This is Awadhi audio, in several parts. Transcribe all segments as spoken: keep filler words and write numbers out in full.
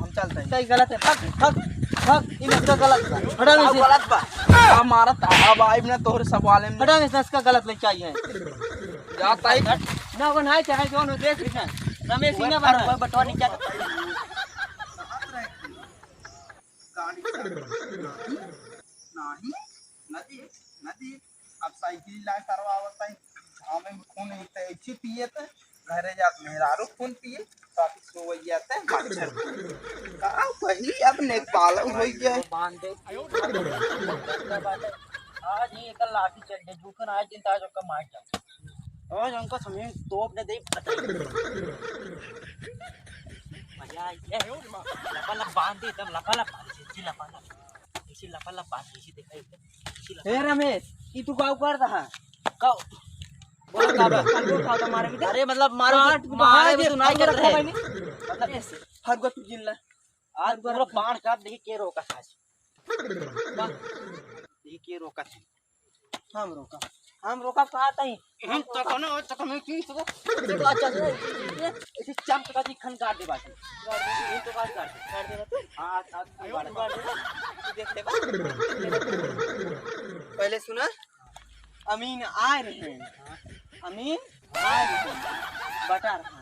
हम चलते हैं। सही गलत है, फक, फक, फक, ई नसका गलत बा। हटा में से। गलत बा। अब मारत, अब आइब ना तोहरे सब वाले में। हटा में से, नसका गलत लेके आई है। जाता है। ना, वो नहीं चाहे, जो देख रही है। रमेश ही ना बना। बटवा नीचे। गाड़ी चल। नहीं, नहीं, नदी, नदी। अब साइकिल ला करवावत है, घामे में खून है, तो ऐसे पिए तो घरे जात मेहरारू खून पिए, तो अभी सोवैया ते मच्छर खून। का कही, अब नेपाल हो गया। बांध दे। आज ही एक लाठी चल दे, जूठन आज दिन ताज ओका मार जा। आज हमको समीर तोप ने दे। मजा आई है। लपा लप बांध दे, एकदम लपा लप बांध दे, लपा लप। ऐसे लपा लप बांध, ऐसे देखा, ऐसे, ऐसे लपा ए लप। रमेश, ई तू का उखाड़ रहा? का? बोला का बा? हम लोग खाओ तो मारे भी दे। अरे मतलब मारो तो, काट के मारे बाहर भी दे, तू नहीं हम लोग करत रहे। खाओ नहीं। मतलब ऐसे। हर को तू जिन ला। आज हर को पूरा रख। बाढ़ काट देखी के रोका था आज। वाह। देखी के रोका था। हम रोका। हम रोका कहा तई। हम तो कोनो, तो कोनो की तो। तो अच्छा, ये, ये, इसे चम तो काटी खन काट दे बाकी। काट दे, ये तो काट, काट दे। काट दे तू। हाँ, आज, आज तू काट दे। तू देख ले बा। पहले सुना, अमीन आ रहे हैं। अमीन आ रहे हैं। बता रहा है।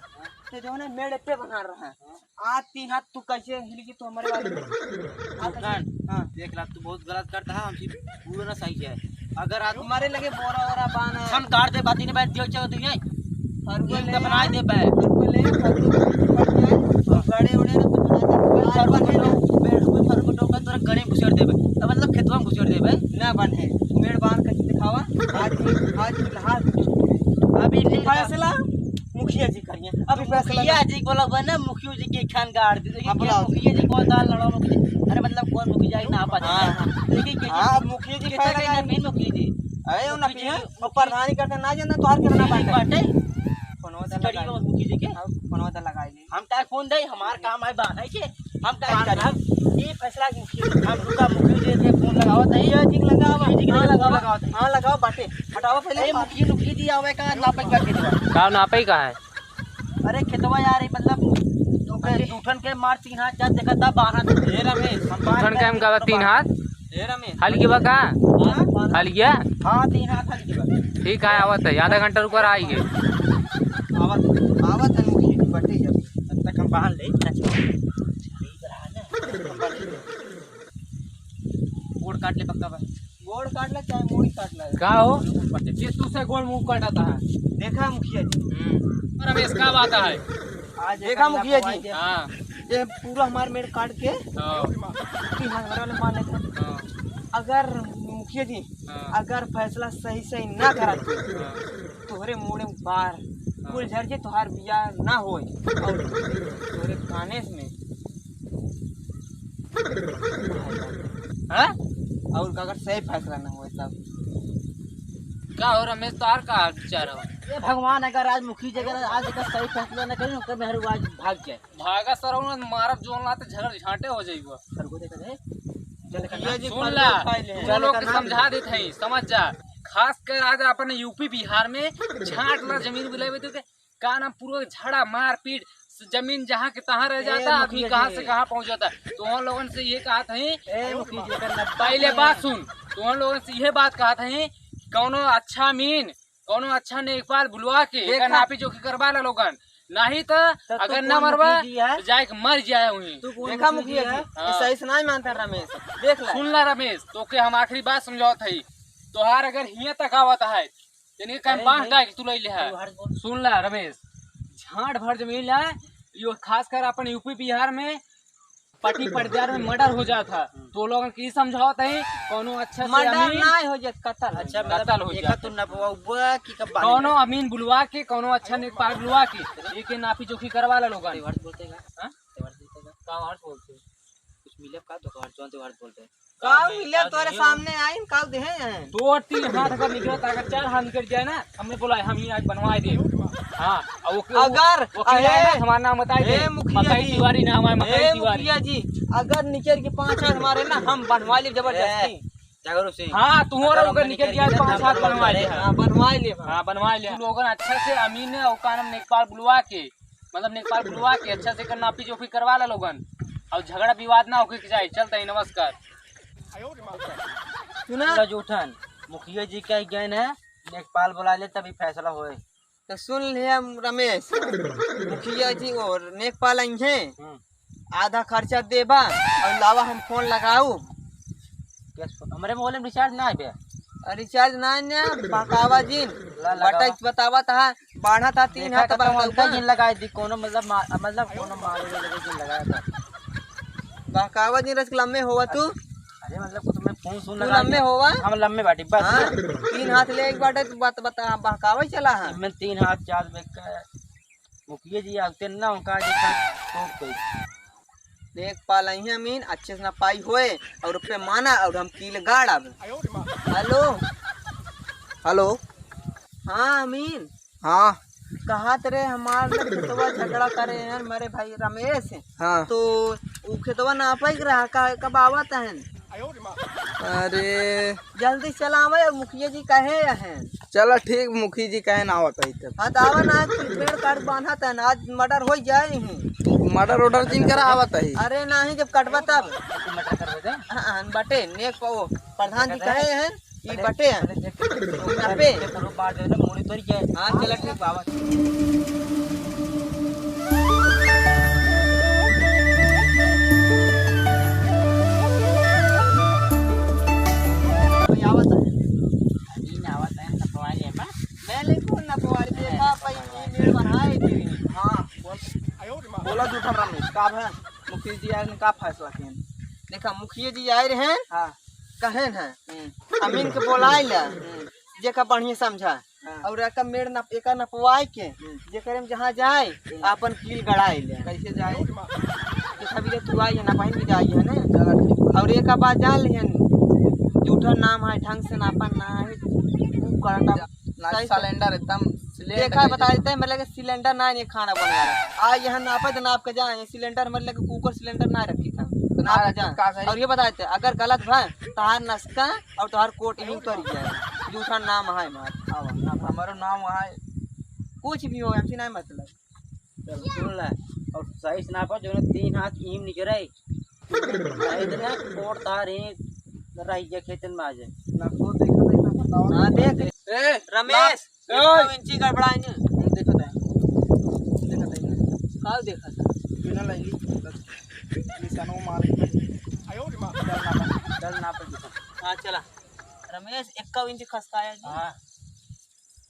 तो जो है ना, मेड़ पे बना रहा है। आज तीन हाथ तू कैसे हिल गई तो हमारे बारे में? आज जूठन, हाँ। देख ला, तू बहुत गलत करता है, हमसे पूरा ना सही है। अगर आज हमारे लगे बोरा वोरा बांध है। हम काट दे, बात ही नहीं, बैठ दियो, चलो, तू यहीं। फरुआ यहीं ले तो बना आ, दे, बैठ। फरुआ ले, फरुआ ले, फट जाए, और गड़े उड़े ना, तो बना दे। फरुआ के डो-, बैठ, कोई फरुआ के डोका तोरा गड़े में घुसेड़ देबे। अब मतलब खेतवा में घुसेड़ देबे। ना बने, मेड़ बांध के दिखावा, आज ही, आज ही नहा। अभी नहीं फैसला मुखिया जी करिए। अभी फैसला मुखिया जी बोला बा ना, मुखिया जी के खान गाड़ दे। लेकिन हाँ, क्या बोला। मुखिया जी कौन दाल लड़ा मुखिया जी? अरे मतलब कौन मुखिया जी ना पता। हाँ, हाँ। लेकिन के हाँ, मुखिया जी कितना फैसला कहीं ना करेंगे। मेन मुखिया जी। अरे, वो ना मुखिया पिया, जी। वो प्रधानी करते ना जानता, तोहार करना ठीक बाटे। फोनवा तो करिए लगा। वो मुखिया जी के। हाँ, फोनवा तो लगा ले। हम तार फोन दे, हमार काम है बांधे के। हम तार बांध करब। ये फैसला मुखिया जी, हम रुका मुखिया जी के फोन लगाओ, तो ये जी लगाओ, मुखिया जी के हाँ, फोन लगाओ। लगाओ। हाँ, लगाओ, बाटे। हटाओ पहले। अरे, मुखिया, मुखिया जी आवे का, नापे का खेतवा। का नापे का है? अरे, खेतवा यार, ये मतलब, तू के अरे। जूठन के मार तीन हाथ, जा देखा था, बारह हाथ। ए रमेश, हम जूठन के हम कहबा तीन हाथ? ए रमेश। हल के बा का? हाँ? हल गया? हाँ, तीन हाथ हल के बा। ठीक है, आवत है, आधा घंटा रुक कर आई है। आवत, आवत है, मुखिया जी, बटे जब। तब तक हम बांध ले। गोड़ काट ले पक्का बा। गोड़ काट ले चाहे मूड़ी काट ले। का हो? ये तू से गोड़ मुंह काटा था। देखा मुखिया जी। हम्म। रमेश, का बात है? आज देखा एकर मुखिया जी। लपवाई दे। हाँ। ये पूरा हमार मेड़ काट के हाँ। तीन हाथ भरा ले मान लेते। हाँ। अगर मुखिया जी, हाँ। अगर फैसला सही सही ना करा तो हाँ। तोहरे मूड़े में बार हाँ। कुल झड़ के तोहार बियाह ना होए और तोहरे काने में हाँ? और अगर सही फैसला ना होए तब? का हो रमेश, तोहार का विचार हो? ये भगवान, अगर आज मुखी जगह आज अगर सही फैसला ना करी, ओकर मेहरू आज भाग जाए। भागा सरौन मारब जोन लाते झगड़ झांटे हो जाइबो। सरगो देखा दे। चल, मुखिया जी सुन ला, उठा ले। तू लोग के समझा देत हई, समझ जा। खास कर आज अपन यूपी बिहार में झांट ला जमीन बुलावे तो के का नाम, पूरा झड़ा मारपीट, जमीन जहाँ के तहाँ रह ए, जाता, आदमी मुखिया कहाँ जी। से कहाँ पहुँच जाता। तो हम लोगन से ये कहा था, ए, मुखिया जी, अगर लगता पहले है बात सुन, तो हम लोगन से ये बात कहा था, कौनो अच्छा मीन, कौनो अच्छा नेकपाल बुलवा के देखा। एकर नापी जोखी करवा ला लोगन, नहीं तो तो तू अगर ना कौन मरबा मुखिया जी है? तो जाए के मर जाए वहीं। तू कौन देखा मुखिया मुखिया जी जी? है? हाँ। ऐसा ऐसा नहीं मानता रमेश, देख ला। सुन ला रमेश, तो के हम आखिरी बात समझावत हई, तोहार अगर हियां तक आवत है, यानी कि अरे बांस नहीं। डाल के तू लइले है। तू हर बोल। सुन ला रमेश, झांट भर जमीन ला, यो खासकर अपन यूपी बिहार में पट्टी पटदार में मर्डर हो जात है। हम्म। तो लोगन के ई समझावत है, कौनो अच्छा से मर्डर अमीन ना हो जाए, कत्ल हो अच्छा, जाए। मतलब कत्ल हो देखा जाए। तू नपवा उबा कि कब बांध कौनो डाल? अमीन बुलवा के, कौनो अच्छा नेकपाल बुलवा के, एक नापी जोखी करवा ला लोगन। तेवर बोलते का? हाँ? तेवर बोलते का? का वर्ड बोलते? कुछ मिले का तो वर्ड, जौन तेवर बोलते? का मिले तोरे सामने आई, का देहे हैं? दो तीन हाथ अगर निकलता, अगर चार हाथ निकल जाए ना, हमने बोला, हम ही आज बनवाए दे। हाँ, और वो, अगर, वो किला है ना, अरे, हमारा नाम बताए दे। ए, मुखिया मकई जी। तिवारी नाम है, मकई ए, तिवारी। मुखिया जी, अगर निकल के पाँच हाथ मारे ना, हम बनवा ले जबरदस्ती। ए, जागरूक सिंह। हाँ, तुम्हारा अगर अगर हम निकल निकल गया, के पाँच हाथ बनवा ले। हाँ, बनवा ले। हाँ, बनवा ले। तू लोगन अच्छा से अमीन है, और का नाम, नेकपाल बुलवा के, मतलब नेकपाल बुलवा के अच्छा से कर नापी जोखी करवा ला लोगन। और झगड़ा विवाद ना होके के चाही। चलत ही, नमस्कार। सुना? पूरा जूठन, मुखिया जी कह गए हैं, लेखपाल बुला ले तभी फैसला होए। तो सुन ले हम रमेश, मुखिया जी और लेखपाल आई हैं, हम्म। आधा खर्चा देबा और लावा हम फोन लगाऊ। हमरे मोबाइल में रिचार्ज ना है बे। रिचार्ज ना है ना, बहकावा जिन। ला, लगावा। बटैक बतावा तहा, बाढ़ा था तीन देखा हाथ तो बहकावा। कौन जिन लगाए दी, कोनो मतलब मा-, मतलब कोनो मारे लगे जिन लगाया था। बहकावा जिन रस लम्बे होवा तू। अरे मतलब कुछ मैं फोन सुन तू लगा लम्बे लिया। होवा? हम लम्बे बाटी बस। हाँ, तीन हाथ ले एक बाटे तू बात बता, बहकावा ही चला है। मैं तीन हाथ चार बेग का मुखिया जी आते ना उनका आज इतना टोक पे। लेखपाल आई हैं अमीन, अच्छे से ना पाई होए और रुपये माना और हम कील गाड़ब। हेलो। हेलो। हाँ अमीन। हाँ। कहा तेरे हमार ना खेतवा झगड़ा करे हैं मेरे भाई रमेश। हाँ। तो उ खेतवा नापे के रहा, का, कब आवत हैं? अरे। जल्दी चलावे, मुखिया जी कहे हैं। चला ठीक, मुखिया जी कहे ना आवत है तब। हाँ, तो आवा ना, कि पेड़ काट बांधत है ना, आज मर्डर हो जाए ही। मर्डर ऑर्डर जिन करा आवत है। अरे नहीं, जब कटबा तब। हाँ, हाँ, बटे, नेक पा-, वो प्रधान जी कहे हैं, कि बटे हैं। यहाँ पे। हाँ, चला ठीक, बाबा। आवत है। अभी ना आवत है, नपवा ले बा। मैं ले कौन नपवा ले, देखा भाई, ये मेरे बनाए थे। हाँ, बोल। बोला जूठन रमेश, का है? मुखिया जी आए ने का फैसला किए? देखा, मुखिया जी आए रहे हैं, हाँ। कहे हैं, हम्म। अमीन के बोलाए ला, हम्म। जेका बढ़िया समझा। हाँ। और एका मेड़ नप-, एका नपवाए के, हम्म। जेकरे में जहाँ जाए, हम्म। आपन कील गड़ाए ले। कैसे जाए? जैसा भी रे तू आई है ना, बहन भी जाई है ना। चला ठीक। और एका बात जान लिहन, जूठन नाम है, ढंग से नापन ना है, खूब करंडा। ना, सही से। सिलेंडर एकदम सिलेंडर देखा, कैसे? बता देते हैं, मतलब कि सिलेंडर ना है, खाना बनवा रहा। आ यहाँ नापे तो नाप के जाए, सिलेंडर मतलब कि कुकर सिलेंडर ना रखी था, तो ना नाप के रखी, जाए। का करी? और ये बता देते, अगर गलत भा, तहार नस्का और तोहार कोट यहीं उतर जाए। जूठा नाम है हमार। आवा, नाम हमारो नाम है। कुछ भी हो, हमसे नहीं मतलब। चल, सुन ले। और सही से नापो, जो तीन हाथ ईम निकरे। सही से ना, कोट तार ही रही गया खेतन में आज। ना को देखो, देखो, बताओ। हाँ, देख। ए, रमेश, ना। एक इंची गड़बड़ा है ना। हम देखो तो। देखो तो। का देखा था? बिना लगी। निशानो मार। चल ना, चल ना पर। हाँ, चला। रमेश, एक्का इंच खसकाया जी। हाँ।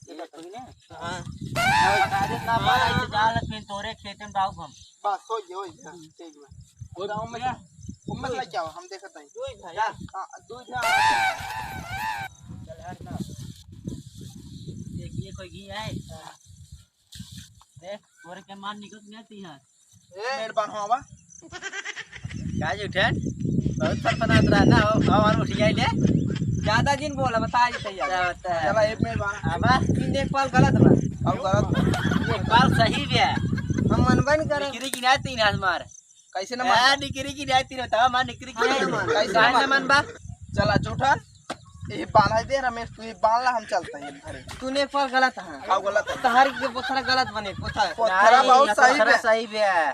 ये बात हुई ना? हाँ। बता दे ना, हाँ। भाई, तो जाल फिर तोरे खेते में डाउब हम। बस, हो गया, हो गया। ठीक बा। वो गाँव में क्या? उम्मत लेके आओ, हम देखत हई। दूध है। जा, हाँ, दूध है। चल हट ना। देखिए, कोई घी है? देख, तोरे के मार निकल नहीं आती है। ए, मेड़ बान्हो आवा। का जी उठेन? बहुत फनफनात रहा ना, हो, हो, और उठ जाए ले। ज्यादा जिन बोला, बता जी तैयार। क्या बता है? चला, एक मेड़ बान्हा। आवा। तीन एक पाल गलत बा। अब गलत बा। एक पाल सही भी है। हम मनबे नहीं करे। निकरी की ना तीन हाथ मार। कैसे ना मान? आ, निकरी की ना तीन होता, मार निकरी की हाँ, नहीं। मान। कैसे काहे ना ना मान? मान बा? चला, जूठन। ये बांधा दे रमेश, तू ये बांध ला, हम चलते हैं घरे। तूने एक बार गलत है। का गलत है? तहार के पोथरा गलत बने, पोथरा। पोथरा नहीं, बहुत सही पत्थर बे। सही बे।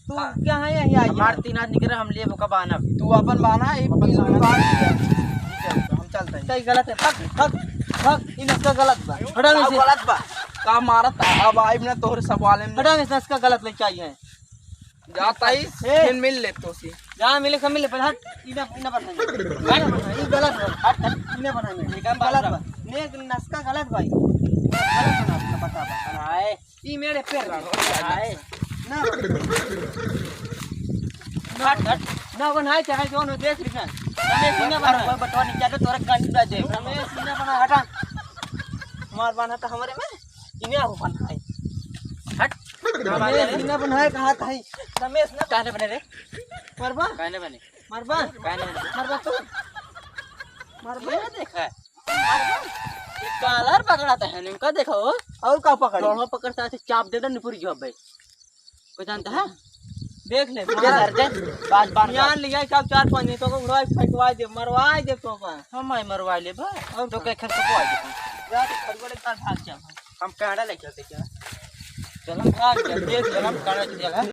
तू हाँ। क्या है यही आई हमार है? तीन आदमी के हम लिए बोका बांधब। तू अपन बांधा, एक अपन पीस में बांधा। बांध। हम चलते हैं। तई गलत है। फक, फक, फक, इन इसका गलत बा। हटा का इसे। गलत बा? का मारत है? अब आइब ना तोहरे सवाले में। हटा इसे, इसका गलत लेके आई है। जाता ही ए। फिर मिल ले तो सी। जा मिले, सब मिले, पहले हट, इना, इना बनाएंगे। हट, ई गलत बा, हट, हट, इना बनाएंगे। ये काम गलत बा। बा। ने नस्का गलत भाई। गलत बना, बता, बता। आए। ई मेरे पैर रहा। आए। ना। हट, हट। ना बनाए, चाहे जो ना देख लिखा। रमेश इना बनाए। कोई बटवा नहीं जाके तोरा गांड उड़ा दे। रमेश इना बना, हटा। मार बना तो हमारे में। इने आओ बनाए। हट। रमेश इना बनाए, कहा था ही। रमेश ना काहे बने रे? मरबा? काहे बने? मरबा? काहे बने? मरबा तू? मरबा? ये देखा है। मरबा? ये कॉलर पकड़ा था है, इनका देखो। और का पकड़? दोनों पकड़ से ऐसे चाप दे दे, निपुर जो भाई। कोई जानता है? देख ले। ये सर दे, बात बात ध्यान लिया, चाप चार पाँच नहीं तो को उड़वा फटवा दे, मरवा दे तो का। हम आई मरवा ले बा। और तो का? के खेत को आ दे। यार, खड़बड़े का भाग जा। हम कनाडा लेके चलते क्या? चल, हम भाग जा, देख ले, हम कनाडा चल।